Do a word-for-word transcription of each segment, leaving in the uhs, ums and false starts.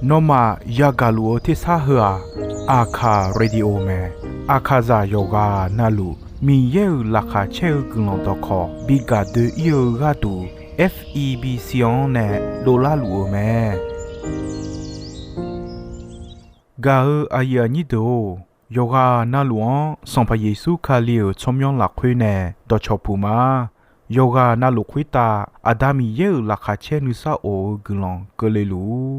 Nawmaf yagaq luf-eu tersar heu-aq, Aqkaq Radio mae. Aqkaqzaq yawqghaq navluf Miqyaer-euq laqkhaq caer-eu guiqlanq dawqkawq bi gaq doe-ir-eu gharduq, F E B C-anr nae dovlar luf-eu mae. Gaq-eu aqyuif aqnyir deuq-or, yawqghaq navluf-anr Sanqpaq Yeqsur Kali-euq tsawrmyanr lafkhoer nae dawqcawq puq ma. Yawqghaq navluf khoertav Aqda Miqyaer-euq laqkhaq caer nuisar of-eu guiqlanq keuvle luf-ur.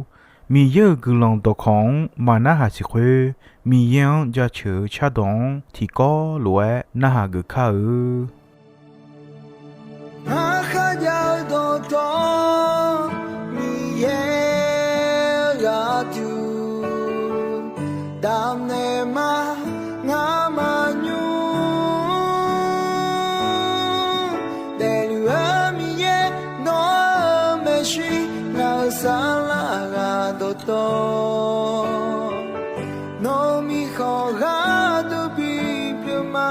Miqyaer-euq guiqlanq dawqkawq-anr maqnarhaq siq khoer, Miqyaer-anr jaceuq-eu cardawq-anr tiqkawv lof-aer narhaq geuf kar-eu. Ngar kharjav-eu dawqtawvluf, Miqyaer-euq gharduq damnaeq ma. Ngar maqnymr daefluf-eu Miqyaer, nawr-eu maeqshi ngaq-euq saflar ghaq dawqtawvluf, nawq-eu mirkhanq gharduq bipyeuf ma.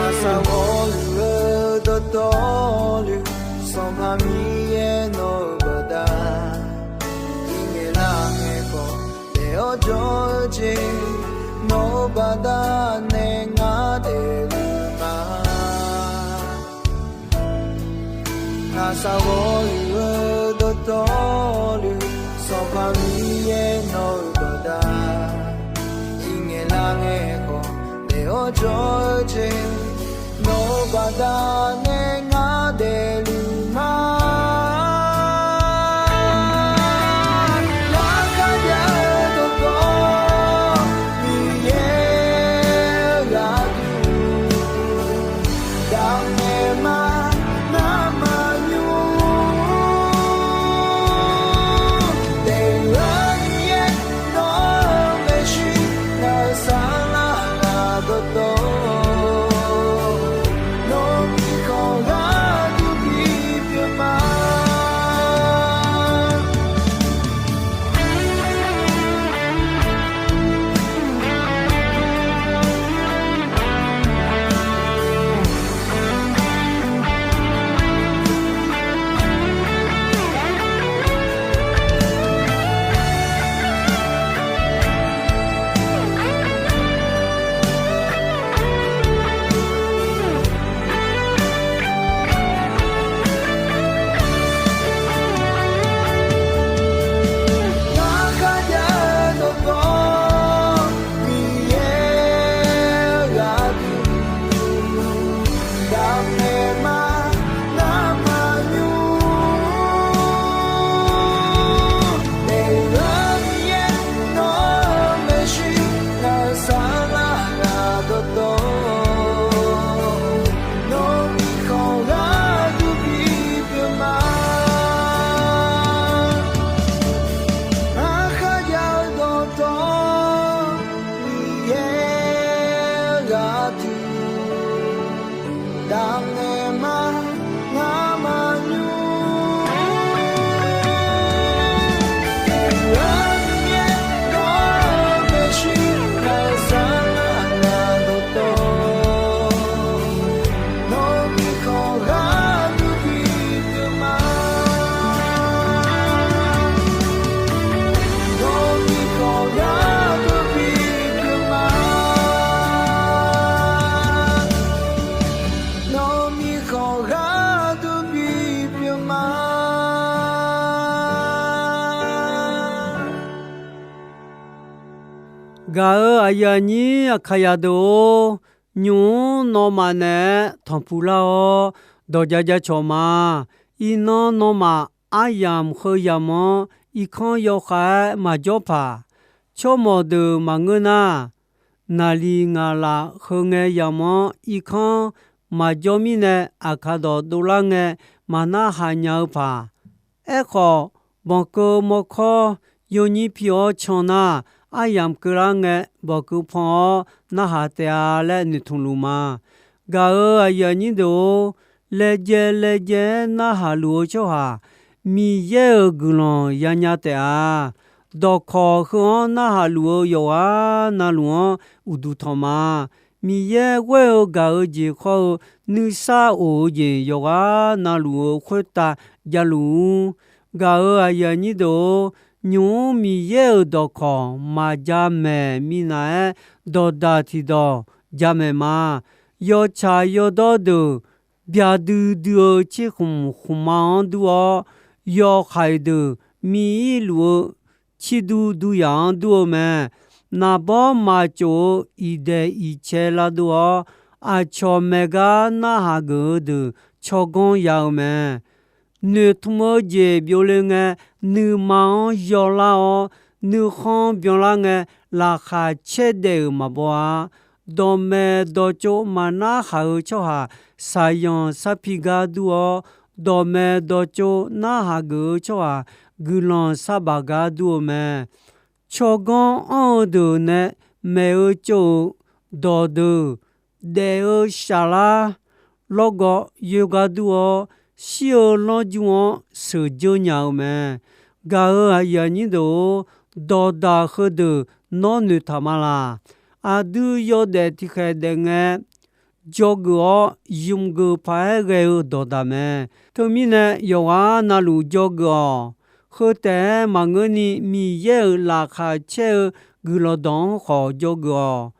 Aqsaq ghawrluf-eu dawqtawvluf, Sanqpaq Miqyaer nawq-eu baqda, iqngaeq lar ngaeq khawf daef-awr jawr-eu jeq, nawq-eu baqda nae ngar daefluf ma. Aqsaq ghawrluf-eu dawqtawvluf, Sanqpaq Miqyaer nawq-eu baqda, iqngaeq lar ngaeq khawf daef-awr jawr-eu jeq, nawq-eu baqda nae ngar daefluf ma. Ngar kharjav-eu dawqtawvluf, Miqyaer-eu gharduq damnaeq ma. Ngar maqnymr daefluf-eu Miqyaer, nawr-eu maeqshi ngaq-euq saflar ghaq dawqtawvluf, nawq-eu mirkhanq gharduq bipyeuf ma. Ngar kharjav-eu dawqtawvluf, Miqyaer-eu gharduq damnaeq ma. Ngar maqnymr daefluf-eu Miqyaer, nawr-eu maeqshi ngaq-euq saflar ghaq dawqtawvluf, nawq-eu mirkhanq gharduq bipyeuf ma. Ngar kharjav-eu dawqtawvluf, Miqyaer-eu gharduq damnaeq ma. Ngar maqnymr daefluf-eu Miqyaer, nawr-eu maeqshi ngaq-euq saflar ghaq dawqtawvluf, nawq-eu mirkhanq gharduq bipyeuf ma. Nawq-eu mirkhanq gharduq bipyeuf ma. Nawq-eu mirkhanq gharduq bipyeuf ma. Gaq-eu aqyuif aqnyir aqkaqyaq deuq-or, nymq-mr nawmaf naeq-aer tanqpuq lar-awr dawq ja ja cawq ma. Iqnan nawmaf aryamq heu yamq-anr irkanr yawkhav-aer maqjawr paq. Tsawrmawq deuq maqngeur nar, naqliq ngaqlaf heu ngae yamq-anr irkanr maqjawr mirnae, aqkaq dawq dovlar ngae maqnar haq nya-eu paq. Aerkhawf, banqkeuv mawrkawr yawnyir pi-awr can nar, aryamq keuvlar ngae banqkeuv pan-awr narhaq taef-a laer noeqtmq luf ma. Gaq-eu aqyuif aqnyir deuq-or, laejae laejae-aer narhaq luf-eu tsawrhaq, Miqyaer-euq guiqlanq yanya taef-a. Dawqkawq heu-anr narhaq luf-eu yawqghaq navluf-anr uqduq tanq ma. Miqyaer ghoer-eu gaq-eu jeq khawr-eu nuisar of-eu jeq yawqghaq navluf-euq khoertav javluf-ur. Gaq-euq aqyuif aqnyir deuq-or, nymq-mr Miqyaer-euq dawqkawq maqja maeq minav-aer, dawqdaq tiqdawq jamaeq ma. Yawtsaq yawdawr deuq byaqdui dui-eu cirkhmq khmqma-anr dur-awr, yawhaiq deuq miq-ir luf-eu cirdur duryaq-anr dur-eu mae. Naqbawr maqtsof-eu iqdaeq iqcae lavdov-awr, aqcawq maeq gar narhaq geuf-eu deuq tsawrganr ya-eu mae. Noeqtmq-eu jeq byovle ngae, nuima-anr yawlar-awr, nuikhanr byanlar ngae, laqkhaq caer daef-euq maqbaw-a. Dawqmaeq dawqtsov maqnar haq-eu tsawrhaq saqyanq sarpi gar dur-awr, dawqmaeq dawqtsov narhaq geuf-eu tsawrhaq guiqlanq sarbaf gar dur-eu mae. Tsawrganr anr-eu deuq nae maeq-eu tsov-euq dawqdeuq, daef-eu shaflar lawrgawv yoergar dur-awr, shir-eu lanrjmr-anr sheuqdzeur nya-eu mae. Gaq-euq aqyuif aqnyir deuq-or, dawqdaq heudeuq nawr noeqtaq ma laq. Aqdui yawdaef tiqkhaeq daef ngae, dzawgeuf-awr ymq geuf paq-aer ghae-eu dawqdaq mae. Teumirnae, yawqghaq navluf dzawgeuf-awq. Heu taef-aer maqngeurni, Miqyaer-euq laqkhaq caer-eu guiqlanq dawq-anr khawf dzawgeuf-awq.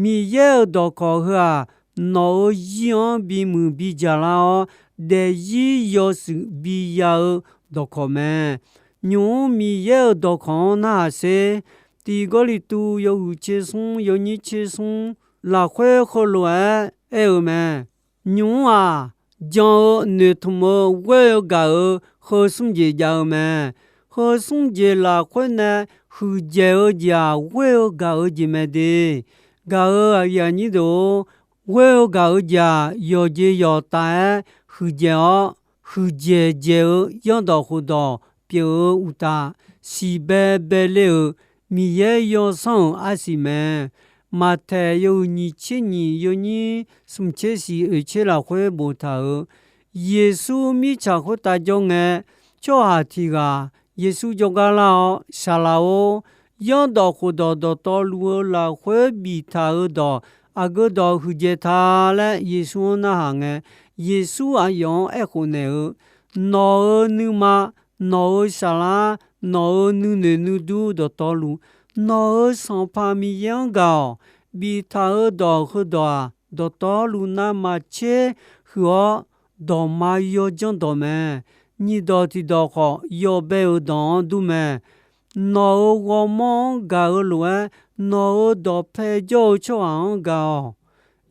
Miqyaer-euq dawqkawq heu-aq, nawq-euq zir-anr bimuiq bidzaq lar-awr, daefzir yawshuif biya-eu dawqkawq mae. Nymq-mr Miqyaer-euq dawqkawq-anr narhaq sher. Tiq Gawrliqtu yawhuiq tser smr yawnyir tser smr lafkhoer heulof-aer aer-eu mae. Nymq-mr-aq, jan-eu noeqtmq-eu ghoer-eu gaq-euq heu smr jeq jav-eu mae. Heu smr jeq lafkhoer nae huiqdzaeq-eu jeq-aq, ghoer-eu gaq-eu jeq mae de. Gaq-euq aqyuif aqnyir deuq-or, ghoer-eu gaq-eu jeq-aq, yawqjeq yawqtaf-aer huiqdzaeq-awr, huiqdzaeq dzaeq-eu zanrdawq khofdawq pyeuf-eu uqtaf, siqbae bae ler-euq Miqyaer yawsanr-euq arsiq mae. Maqtaeq yawhuiq nyiq tser nyiq yawnyir smq tser siq oeq tser lafkhoer boftaq-euq, Yeqsur mirtsaq khoertav jawr ngae, tsawrhaq tiq ghaq Yeqsur jawrgar lar-awr, Saqlaq-or, zanrdawq khofdawq dawqtawvluf-eu lafkhoer biftaq-eu dawq aqgeu dawq huiqdzaeq ta laer Yeqsur-anr narhaq ngae, Yeqsur aqyawf-anr aerkhof naeq-eu, Nawq-euq nuima, nawq-euq saflar, nawq-euq nuinoeq nuidur dawqtawvluf, nawq-euq Sanqpaq Miqyaer-anr gaq-awq. Biftaq-eu dawq heudawq-aq, dawqtawvluf navmaqtser huiq-awr, dawqma yawdzanr dawq mae. Nyiq dawq tiq dawq khawf, yawbae-euq dawq-anr dur mae. Nawq-euq ghawrmawr-anr gaq-eu lof-aer, nawq-euq dawqpae jawr-eu tsawrhaq-anr gaq-awq.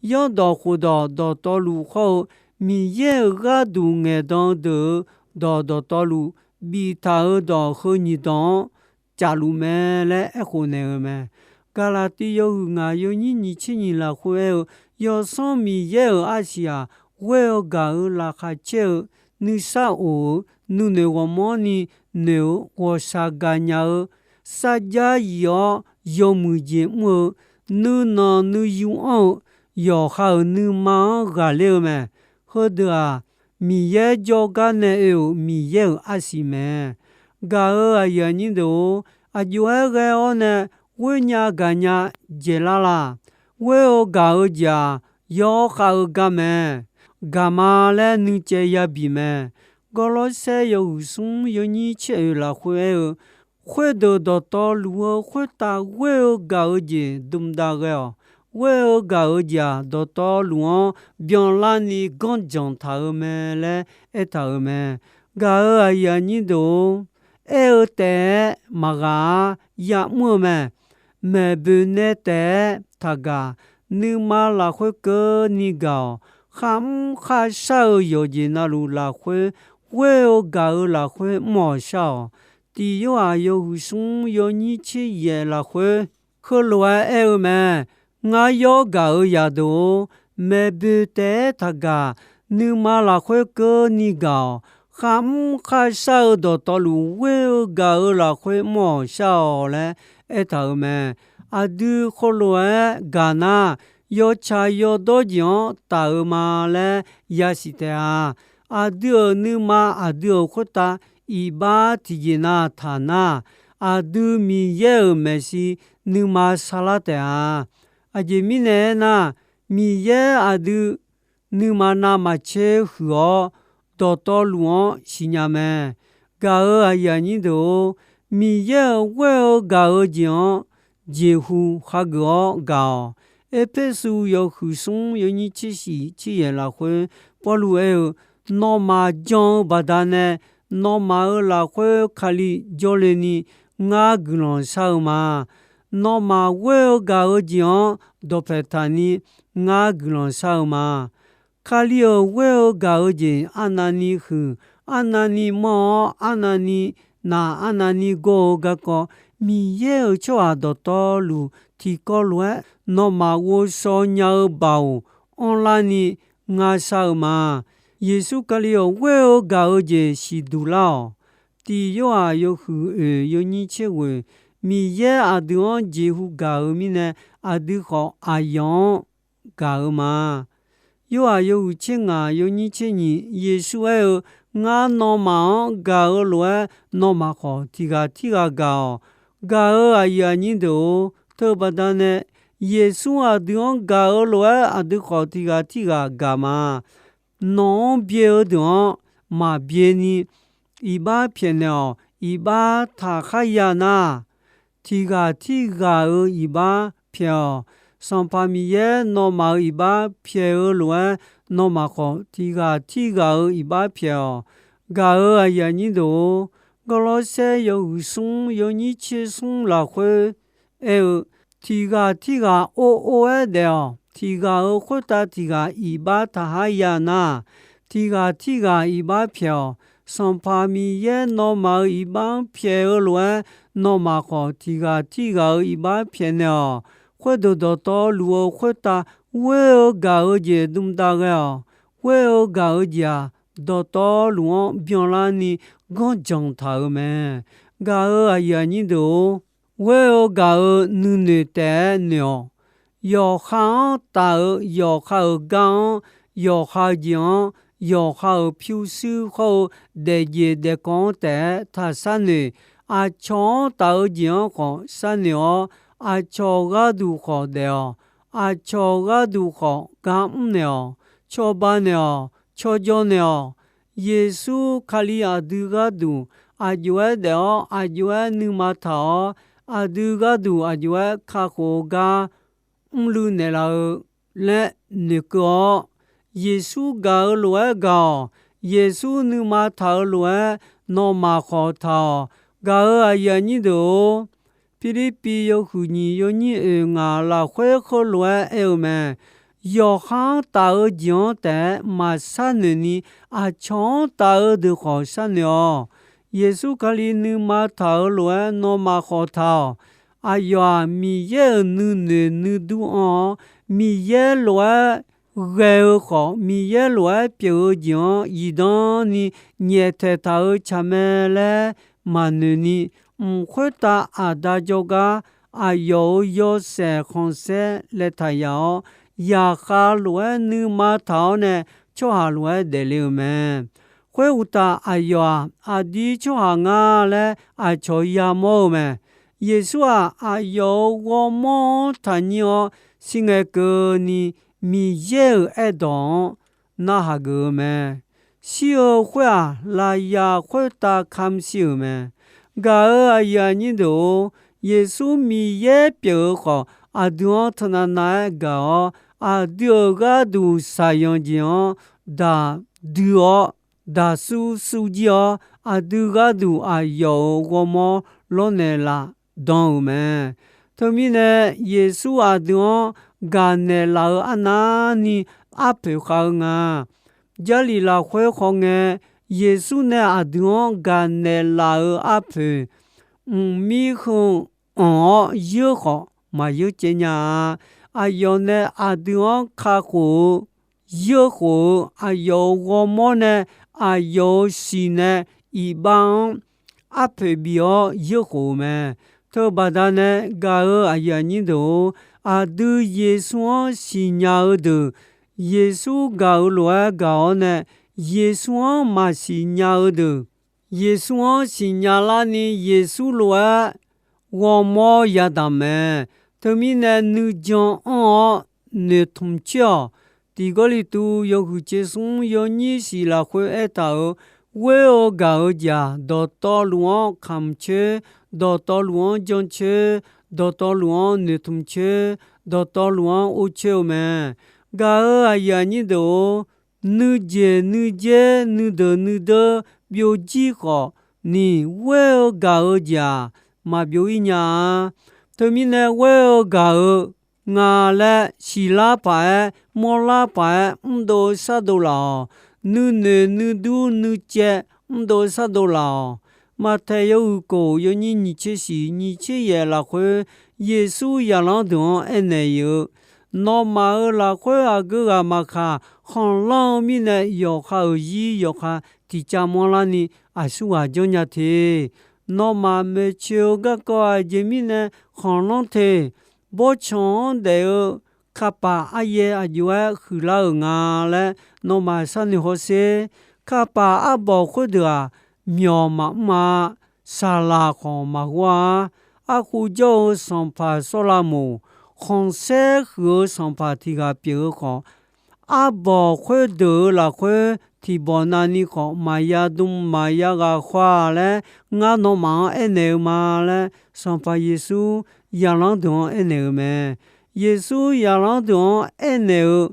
Zanrdawq khofdawq dawqtawvluf khawr-eu, Miqyaer-euq gharduq ngaeqdan-eu deuq-euq dawq dawqtawvluf, biftaq-eu dawq heu nyiq dawq-anr cafluf mae laer aerkhof naeq-eu mae. Gaqlaqtiv yawhuiq ngaq yawnyir nyiq tser nyiq lafkhoer aer-eu, Yawsanr Miqyaer-euq arsiq-aq, ghoer-eu gaq-euq laqkhaq caer-eu, nuisar of-eu, nuinoeq ghawqmanrni noeq-eu ghawqshaq gaqnya-eu, sarjax yif-awr yawmuiq jeq mr-eu, nuinanq nuiyu anr-eu, yawqha-euq nuima-anr ghaqler-eu mae. Heudeuq-aq, Miqyaer jawrgar nae oe-euq Miqyaer-euq arsiq mae. Gaq-euq aqyuif aqnyir deuq-or, aqjox-aer ghae-awr nae ghoer nya gaq nya dzaeqlar laq. Ghoer-eu gaq-eu jeq-aq, yawkhav-eu gar mae. Gaqma laer nuicaev yabi mae. Gawrlawrsaer yawhuiq smr yawnyir tser oeq lafkhoer aer-eu, Khoerdeuq dawqtawvluf-eu khoertav ghoer-eu gaq-eu jeq dmdav ghae-awq. Ghoer-eu gaq-eu jeq-aq, dawqtawvluf-anr byanlarni ganrjanq taq-eu mae laer aertaq-euq mae. Gaq-euq aqyuif aqnyir deuq-or, aer-eu taef-aer maqghaq-ar ya'mr-eu mae. Maeqboeq nae taef-aer taqgaq, nuima lafkhoer keuvni gaq-awq. Kharmr kharshar-eu yawqjeq navluf lafkhoer, ghoer-eu gaq-eu lafkhoer mr-awq shar-awq. Tiq Yorhaq yawhuiq smr yawnyir tser yaef lafkhoer, heulof-aer aer-eu mae. Ngar yawr gaq-euq zaqdeuq-or, maeqboeq taef-aer taqgaq, nuima lafkhoer keuvni gaq-awq. Kharmr kharshar-eu dawqtawvluf ghoer-eu gaq-eu lafkhoer mr-awq shar-awq laer aertaq-euq mae. Aqdui khoerlof-aer gaq nar, yawtsaq yawdawr jeq-anr taf-eu ma laer yasiq taef-a. Aqdui-euq nuima aqdui-euq khoertav iqbax tiqjeq na taq nar, aqdui Miqyaer-euq maeqshi nuima sarlar taef-a. Aqjeq mirnae aernar, Miqyaer aqdui nuima navmaqtser huiq-awr, dawqtawvluf-anr siqnya mae. Gaq-euq aqyuif aqnyir deuq-or, Miqyaer-euq ghoer-eu gaq-eu jeq-anr jeqhu hageuf-awr gaq-awq. Erpersu yawhuiq smr yawnyir tser shif tser yaeq lafkhoer Pawrluv aer-eu, nawmaf jan-eu baqdanae, nawmaf-euq lafkhoer Kali jawrle ni ngar guiqlanq shar-eu ma. Nawmaf ghoer-eu gaq-eu jeq-anr dawqpaeq taq ni ngar guiqlanq shar-eu ma. Kali-euq ghoer-eu gaq-eu jeq arnavni huiq, arnavni manr-awr, arnavni naq, arnavni gawr-eu garkawv, Miqyaer-euq tsawrhaq dawqtawvluf tiqkawv lof-aer nawmaf ghovshaw nya-eu baoq anrlarni ngar shar-eu ma. Yeqsur Kali-euq ghoer-eu gaq-eu jeq siqduq lar-awq. Tiq Yorhaq yawhuiq oeq yawnyir tser ghoeq, Miqyaer aqdui-anr jeqhu gaq-eu mirnae, aqdui khawf aqyawf-anr gaq-eu ma. Yorhaq yawhuiq tser ngaq yawnyir tser nyiq, Yeqsur aer-eu, Ngar nawmaf-anr gaq-eu lof-aer, nawmaf khawf tiq ghaq tirghaq gaq-awq. Gaq-euq aqyuif aqnyir deuq-or, teubaqda nae Yeqsur aqdui-anr gaq-eu lof-aer, aqdui khawf tiq ghaq tirghaq gaq ma. Nawq-anr byae-eu deuq-anr maqbyae ni iqbax pyaeqnaeq-awq. Iqbax taqkhar ya nar, tiq ghaq tirghaq-euq iqbax pyaeq-awq. Sanqpaq Miqyaer nawmaf-euq iqbax pyaeq-eu lof-aer, nawmaf khawf tiq ghaq tirghaq-euq iqbax pyaeq-awq. Gaq-euq aqyuif aqnyir deuq-or, Gawrlawrsaer yawhuiq smr yawnyir tser smr lafkhoer aer-eu, tiq ghaq tirghaq or or-aer daef-awq. Tiq ghaq-euq khoertav tiq ghaq iqbax taqkhar ya nar, tiq ghaq tirghaq iqbax pyaeq-awq. Sanqpaq Miqyaer nawmaf-euq iqbax-anr pyaeq-eu lof-aer, nawmaf khawf tiq ghaq tirghaq-euq iqbax pyaeqnaeq-awq. Khoerdeuq dawqtawvluf-eu khoertav ghoer-eu gaq-eu jeq dmdav ghae-awq. Ghoer-eu gaq-eu jeq-aq, dawqtawvluf-anr byanlarni ganrjanq taq-euq mae. Gaq-euq aqyuif aqnyir deuq-or, ghoer-eu gaq-eu nuinoeq taef-aer noeq-awq. Yawqha-anr taf-eu yawqha-euq gar-anr, yawqha-eu jeq-anr, yawqha-euq pyurshuir hawr-eu daefjeq daefkawv-anr taef-aer taq sharnoeq. Aqcawq-anr taf-eu jeq-anr khawf sharnoeq-awr, aqcawq gharduq khawf daef-awq. Aqcawq gharduq khawf gar mrnaeq-awq. Cawba naeq-awq. Cawjaw naeq-awq. Yeqsur Kali aqdui gharduq aqjox-aer daef-awr, aqjox-aer nuima taq-awr, aqdui gharduq aqjox-aer kakhof-eu gar mrluiv naeqlaf-eu laer noeqkeuv-awr, Yeqsur gaq-eu lof-aer gaq-awq. Yeqsur nuima taq-eu lof-aer nawmaf khawf taq-awq. Gaq-euq aqyuif aqnyir deuq-or, Pirlirpiv yawhuiq nyiq yawnyir oeq ngaq lafkhoer heulof-aer aer-eu mae. Yawqha-anr taf-eu jeq-anr taef-aer maqsharnoeq ni, aqcawq-anr taf-eu deuq khawf sharnoeq-awq. Yeqsur Kali nuima taq-eu lof-aer nawmaf khawf taq-awq. Aqyawf-aq, Miqyaer-euq nuinoeq nuidur anr-awr, Miqyaer lof-aer ghae-eu khawf, Miqyaer lof-aer pyeuf-eu jeq-anr zifdan ni nyaeftaeq taq-eu tsaq mae laer maqnoeq ni, mq khoertav Aqda jawrgar aqyawf-euq yawshaef khanqsaer laev taq yaf-awr, zaqkhav lof-aer nuima taq-awr nae tsawrhaq lof-aer daefle-euq mae. Khoeruqtaf, aqyawf-aq, aqdir tsawrhaq nga laer aqcawq yamawr-eu mae. Yeqsur-aq, aqyawf-euq ghawrmawr-anr taqnyir-awr, shir ngae keuvni Miqyaer-euq aerdawq-anr narhaq geuf-eu mae. Shir-eu khoer-aq, lafyaq khoertav kamq shir-euq mae. Gaq-euq aqyuif aqnyir deuq-or, Yeqsur Miqyaer pyeuf-eu khawf, aqdui-anr teunav nav-aer gaq-awr, aqdui-euq gharduq shaqzanq jeq-anr daq dui-awr, daqsur sur jir-awr, aqdui gharduq aqyawf-euq ghawrmawr lawrnaeq laf dan-euq mae. Teumirnae, Yeqsur aqdui-anr gaqnaeq laf-eu arnavni arpoeq khav-eu nga. Jarlif lafkhoer khawf ngae, Yeqsur nae aqdui-anr gaqnaeq laf-eu arpoeq, mqmir heu anq-awr yeur khawf maqyeur caev nya-a. Aqyawf nae aqdui-anr kakhof-eu, yeur khof-eu, aqyawf-euq ghawrmawr nae aqyawf-euq siq nae iqbax-anr arpoeq bif-awr yeur khof-eu mae. Teubaqda nae gaq-euq aqyuif aqnyir deuq-or, Aqdui Yeqsur-anr siqnya-eu deuq, Yeqsur gaq-euq lof-aer gaq-awr nae, Yeqsur-anr maqsiq nya-eu deuq, Yeqsur-anr siqnya larni Yeqsur lof-aer ghawrmawr yadaq mae. Teumirnae nuijan anr-awr noeqtmq coer-awq. Tiq Gawrliqtu yawhuiq tser smr yawnyir shiq lafkhoer aertaq-euq, ghoer-eu gaq-eu jeq-aq, dawqtawvluf-anr kamq coer, dawqtawvluf-anr jancoer, dawqtawvluf-anr noeqtmq coer, dawqtawvluf-anr or coer-eu mae. Gaq-euq aqyuif aqnyir deuq-or, nuijeq nuijer nuideuq nuideur byovjir khawf ni, ghoer-eu gaq-eu jeq-aq, maqbyov-ir nya-a. Teumirnae ghoer-eu gaq-eu nga laer siqlar paq-aer, mawrlar paq-aer mrdov-eu shardov laf-awq. Nuinoeq nuidur nuicaev mrdov-eu shardov laf-awq. Maqtaeq yawhuiq kof yawnyir nyiq tser shiq nyiq tser yaef lafkhoer, Yeqsur zaqlanr deuq-anr aernaeq-eu, nawmaf-euq lafkhoer aqgeu ghaq maqkaq, khanqlanr-eu mirnae yawqha-euq zir yawqha tiqcav manrlarni aqsurghaq janrnya te. Nawmaf maeqtsoeq-eu garkawv aqjeq mirnae khanqlanr te. Bawrtsanq-anr daef-eu kapaq aryaer aqjox-aer huiqlar-euq nga laer nawmaf sharnoeq hawsher. Kapaq arbawq khoerdeuq-aq, myawq maqmr-a. Saqlaq khawf maqghawr-a. Arkhu jawr-eu sanqpaq Sawrlamoq, khanqsaer huiq-eu sanqpaq tiq ghaq pyeuf-eu khawf, arbawq khoerdeuq-euq lafkhoer tiqbawq navni khawf maqya dm maqya ghaq khawr-a laer, ngar nawmaf-anr aernaeq-eu ma laer, Sanqpaq Yeqsur zaqlanr deuq-anr aernaeq-eu mae. Yeqsur zaqlanr deuq-anr aernaeq-eu,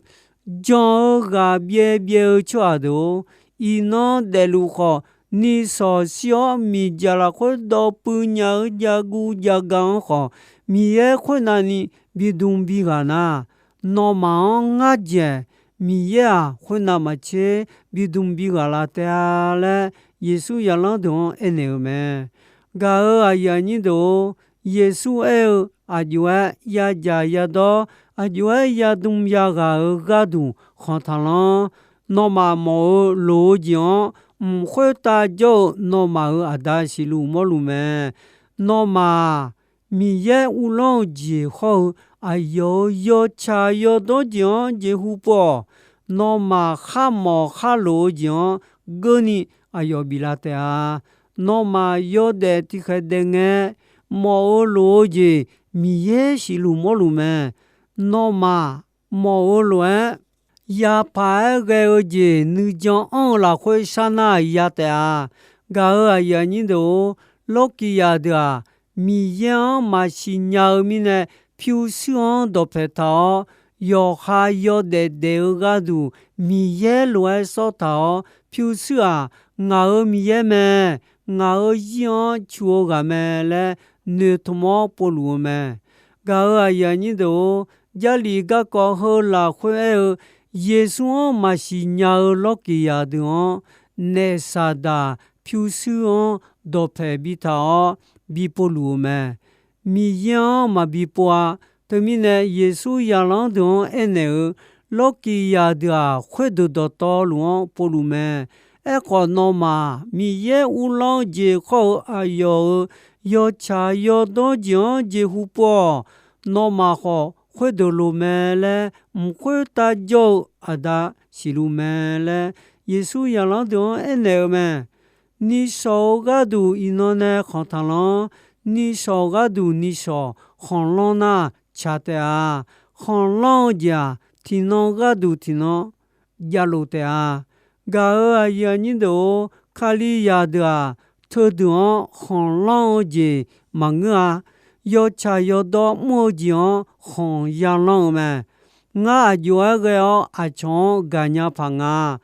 jan-eu ghaq byaev byaev-eu tsawrhaq deuq-or, iqnan daefluf khawf, nishawq shir-awr miqdzaq lafkhoer dawv puiv nya-eu jav guv jav ga-anr khawf, Miqyaer khoernavni bidm bighaq nar, nawmaf-anr ngar dzaeq, Miqyaer-aq, khoernav maqtser bidm bighaq laf taef-a laer, Yeqsur zaqlanr deuq-anr aernaeq-eu mae. Gaq-euq aqyuif aqnyir deuq-or, Yeqsur aer-eu aqjox-aer yadzaq yadawr, aqjox-aer yadm yaghaq-euq gharduq khanq taqlanr. Nawmaf mawf-eu loq-eu jeq-anr mq khoertav jawr-eu nawmaf-euq Aqda siqluf mawrluf mae. Nawmaf-aq, Miqyaer uvlanr-eu jeq hawr-eu aqyawf-euq yawtsaq yawdawr jeq-anr jeqhu pov-awq. Nawmaf kharmawf kharlof-eu jeq-anr geurni aqyawf biflaf taef-a. Nawmaf yawdaef tiqkhaeq daef ngae, mawf-eu loq-eu jeq Miqyaer siqluf mawrluf mae. Nawmaf mawf-eu lof-aer yapaq-aer ghae-eu jeq nuijan anr-eu lafkhoer sharnar ya taef-a. Gaq-euq aqyuif aqnyir deuq-or, Lawrkiqzaq deuq-aq, Miqyaer-anr maqsiq nya-eu mirnae, pyurshuir-anr dawqpaeq taq-awr, yawqha yawdaef daef-eu gharduq Miqyaer lof-aer sawr taq-awr, pyurshuir-aq, ngaq-euq Miqyaer mae, ngaq-euq zir-anr cu-eu ghaq mae laer noeqtmq-awr povluf-eu mae. Gaq-euq aqyuif aqnyir deuq-or, Jarlif garkawv heu lafkhoer aer-eu, Yeqsur-anr maqsiq nya-eu Lawrkiqzaq deuq-anr, naef Saqdaq pyurshuir-anr dawqpaeq bitaq-awr, bi povluf-eu mae. Miqyaer-anr maqbi pov-a. Teumirnae, Yeqsur zaqlanr deuq-anr aernaeq-eu, Lawrkiqzaq deuq-aq, khoerdeuq dawqtawvluf-anr povluf mae. Aerkhawf, nawmaf Miqyaer uvlanr-eu jeq khawr-eu aqyawf-euq yawtsaq yawdawr jeq-anr jeqhu pov-awq. Nawmaf khawf, khoerdeuq loq mae laer, mq khoertav jawr-eu Aqda siqluf mae laer, Yeqsur zaqlanr deuq-anr aernaeq-eu mae. Nishawq-eu gharduq iqnan nae khanq taqlanr. Nishawq gharduq nishawq khanqlanr nar, tsaq taef-a. Khanqlanr-eu jeq-aq, tiqnan gharduq tiqnan javlof taef-a. Gaq-euq aqyuif aqnyir deuq-or, Kalizaq deuq-aq, teudeuq-anr khanqlanr-eu jeq maqngeur-a. Yawtsaq yawdawr mr-eu jeq-anr khanq yalanr-eu mae. Ngar aqjox-aer ghae-awr aqcawq-anr gaqnya paq nga.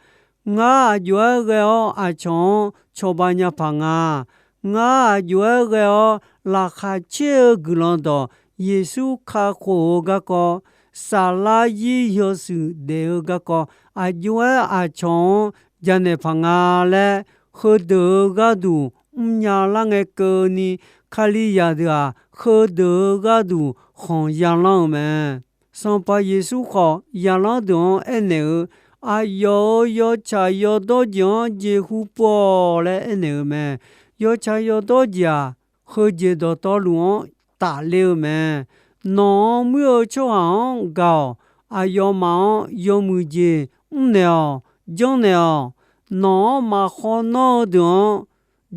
Ngar aqjox-aer ghae-awr aqcawq-anr cawba nya paq nga. Ngar aqjox-aer ghae-awr laqkhaq caer-eu guiqlanq dawq Yeqsur kakhof-eu garkawv, saflar zir yawshuif daef-eu garkawv, aqjox-aer aqcawq-anr janaeq paq nga laer, heudeuq-euq gharduq mrnya lar ngae keuvni, Kalizaq deuq-aq, heudeuq-euq gharduq khanq yalanr-eu mae. Sanqpaq Yeqsur khawf, zaqlanr deuq-anr aernaeq-eu, aqyawf-euq yawtsaq yawdawr jeq-anr jeqhu pov-awq laer aernaeq-eu mae. Yawtsaq yawdawr jeq-aq, heujeq dawqtawvluf-anr tafler-eu mae. Nawq-anr muir-eu tsawrhaq-anr gaq-awq. Aqyawfmaf-anr yawmuiq jeq mrnaeq-awq, janrnaeq-awq. Nawq-anr maqkhaw nanr-eu deuq-anr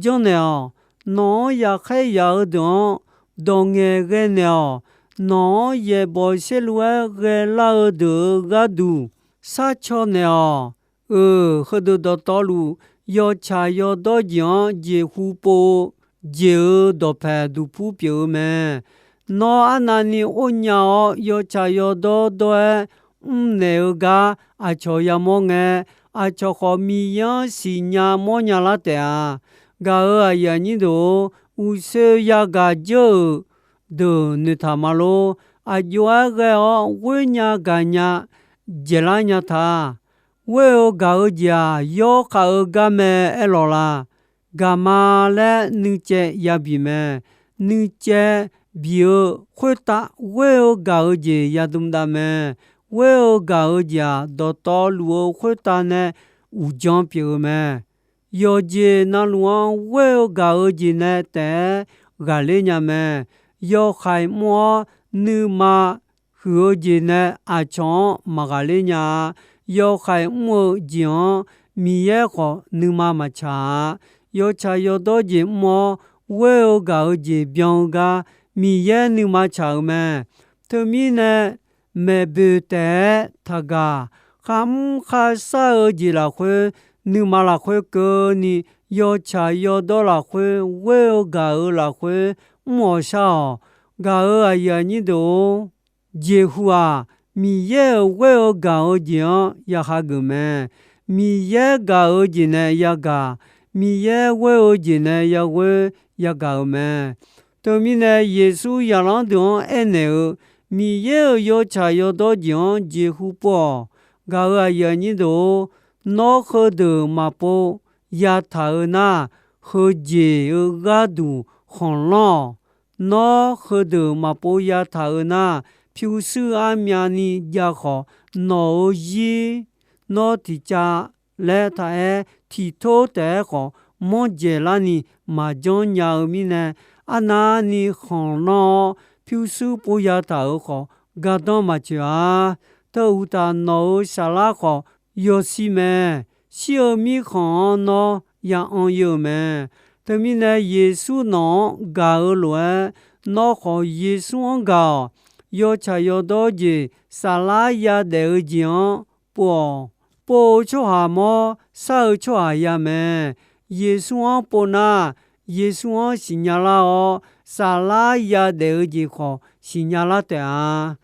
janrnaeq-awq. Nawq-anr yaqkhaer yaq-eu deuq-anr dawq ngaeqghae naeq-awq. Nawq-anr yaeqbawq saerlu-aer ghaelar-eu deuq-euq gharduq sharcaw naeq-awq. Euq, heudeuq dawqtawvluf, yawtsaq yawdawr jeq-anr jeqhu pov-eu jeq-euq dawqpaeq duqpur pyeuf-eu mae. Nawr arnavni or nya-awr yawtsaq yawdawr dawr-aer mrnaeq-eu gar aqcawq yamawr ngae, aqcawq khawf Miqyaer-anr siqnya mawrnya lar taef-a. Gaq-euq aqyuif aqnyir deuq-or, uqshoe yagaq dzeur-euq deuq noeqtaq ma lor. Aq jov-aer ghae-awr ghoer nya gaq nya dzaeqlar nya ta. Ghoer-eu gaq-eu jeq-aq, yawkhav-eu gar mae aerlawq la? Gaq ma laer nuicaev yabi mae. Nuicaev bi-eu khoertav ghoer-eu gaq-eu jeq yadm dav mae. Ghoer-eu gaq-eu jeq-aq, dawqtawvluf-eu khoertav nae uqdzan pyeuf-eu mae. Yawqjeq navluf-anr ghoer-eu gaq-eu jeq nae taef-aer ghaqler nya mae. Yawhaiq mr-awr nuima huiq-eu jeq nae aqcawq-anr maqghaqler nya-a. Yawhaiq mr-eu jeq-anr Miqyaer khawf nuima maqtsaq-a. Yawtsaq yawdawr jeq mr-awr ghoer-eu gaq-eu jeq byan-eu gar Miqyaer nuima tsaq-euq mae. Teumirnae maeqboeq taef-aer taqgaq. Kharmr kharshar-eu jeq lafkhoer, nuima lafkhoer keuvni, yawtsaq yawdawr lafkhoer, ghoer-eu gaq-eu lafkhoer mr-awq shar-awq. Gaq-euq aqyuif aqnyir deuq-or, jeqhu-aq, Miqyaer-euq ghoer-eu gaq-eu jeq-anr ya hageuf mae. Miqyaer gaq-eu jeq nae yagaq, Miqyaer ghoer-eu jeq nae yaghoer yagaq-euq mae. Teumirnae Yeqsur zaqlanr deuq-anr aernaeq-eu, Miqyaer-euq yawtsaq yawdawr jeq-anr jeqhu pov-awq. Gaq-euq aqyuif aqnyir deuq-or, nawr heudeuq maqpov yataq-eu nar, heujeq-eu gharduq khanqlanr-awq. Nawr heudeuq maqpov yataq-eu nar, pyurshuir armyavni jav khawf, nawq-euq zir nawr tiqcav laer taq-aer tiqtor taef-aer khawf, manrdzaeq larni maqjanr nya-eu mirnae, arnavni khanqlanr-awr pyurshuir pov yataq-euq khawf, gardanr maqtsoeq-a. Teu uqtaf, nawq-euq saflar khawf yawshir mae. Shir-eu mirkhanq-anr nawr ya anr ir-eu mae. Teumirnae Yeqsur nawq-anr gaq-eu lof-aer, nawr khawf Yeqsur-anr gaq-awq. Yawtsaq yawdawr jeq, saflar yadaef-eu jeq-anr pov-awq. Pov-eu tsawrhaq mawr, shar-eu tsawrhaq ya mae. Yeqsur-anr pov nar, Yeqsur-anr siqnya lar-awr, saflar yadaef-eu jeq khawf siqnya lar taef-a.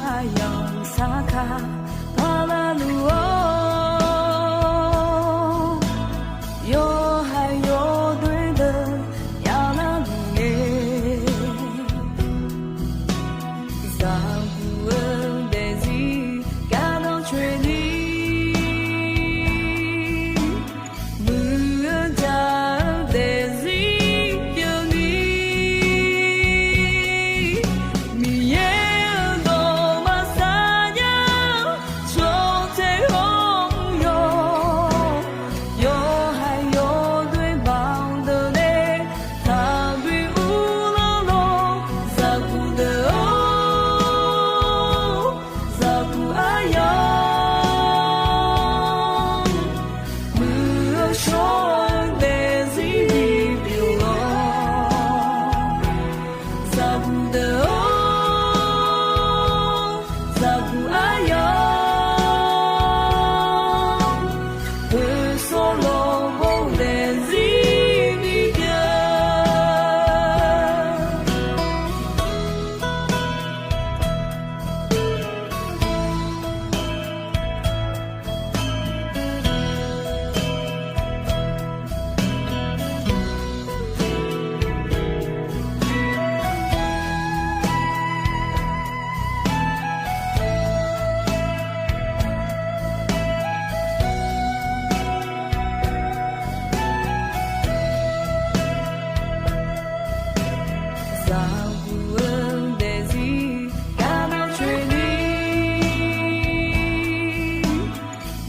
Aqyawf-euq sarkar parlar luf-awr, yawqha yawdoer deuq yavlar luf ngae, zaqguq-eu daefzir gardanr coeni, muiq-eu jaq-eu daefzir pyeufni, Miqyaer-euq dawq maqsar nya-eu cawq tae-awr yawq, yawqha yawdoer baqdeuq nae taqbi uvlanr lawr, zaqguq deuq-or, zaqguq aryamq, muiq-eu shawr-eu daefzir bipyeuf-awr, zaqguq deuq-or, zaqguq aryamq, poeqsawr lawq ghov daefzir bipyeuf. Zaqguq-eu daefzir gardanr coeni,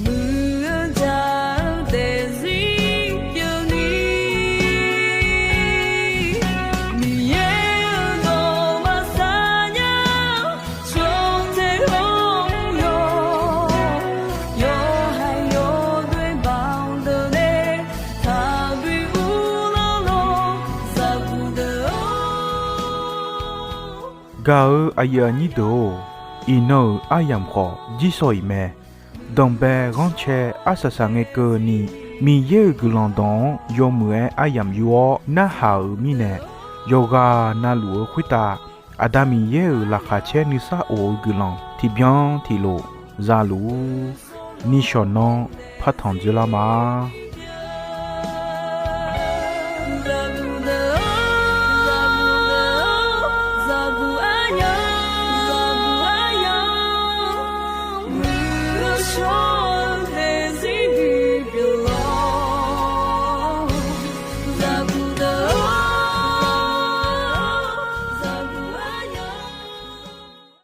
muiq-eu jaq-eu daefzir pyeufni, Miqyaer-euq dawq maqsar nya-eu cawq tae-awr yawq, yawqha yawdoer baqdeuq nae taqbi uvlanr lawr, zaqguq deuq-or. Gaq-eu aqyuif aqnyir deuq-or, iqnan-euq aryamq khawf jirsawq iq mae. Danqbae ghanrcae arsaq saqngae keuvni, Miqyaer-euq guiqlanq dawq-anr yawmuiq-aer aryamq yur-awr narhaq-euq mirnae, yawqghaq navluf-eu khoertav Aqda Miqyaer-euq laqkhaq caer nuisar of-eu guiqlanq tiqbyan tiqlof zaluf-ur. Nishawq nanr partanq dzoerlar ma.